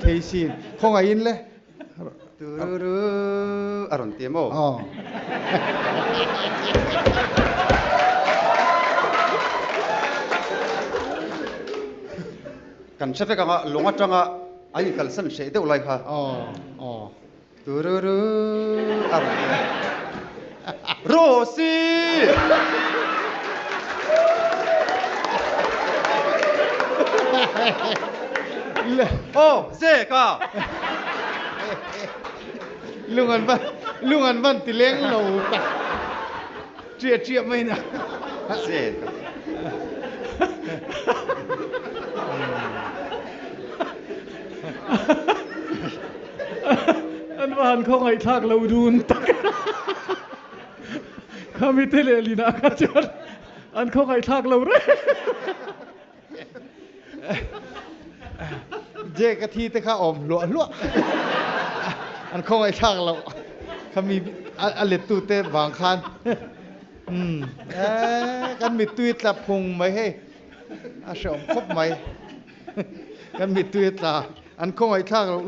thei sin. Khawngaihin le. Tururu a rawn ti maw? Aw. Kan hre vek anga lung atanga a inkalsan hreh deuh lai kha. Aw aw. Tururu a rawn ti a. Rosi! Aw, Zeka! Lung an van lung an van ti leng lo tak ṭiah ṭiah mai na. Zeka. An va han khawngaihthlak lo dun tak. Khami te leh Lina kha chuan an khawngaihthlak lo reng. Jake a thi te kha awm hluah hluah. An khawngaihthlak lo. Khami a lettu te vang khan. Umm kan mittui tla phung mai hei. A hreawm khawp mai. Kan mittui a tla. An khawngaihthlak lo.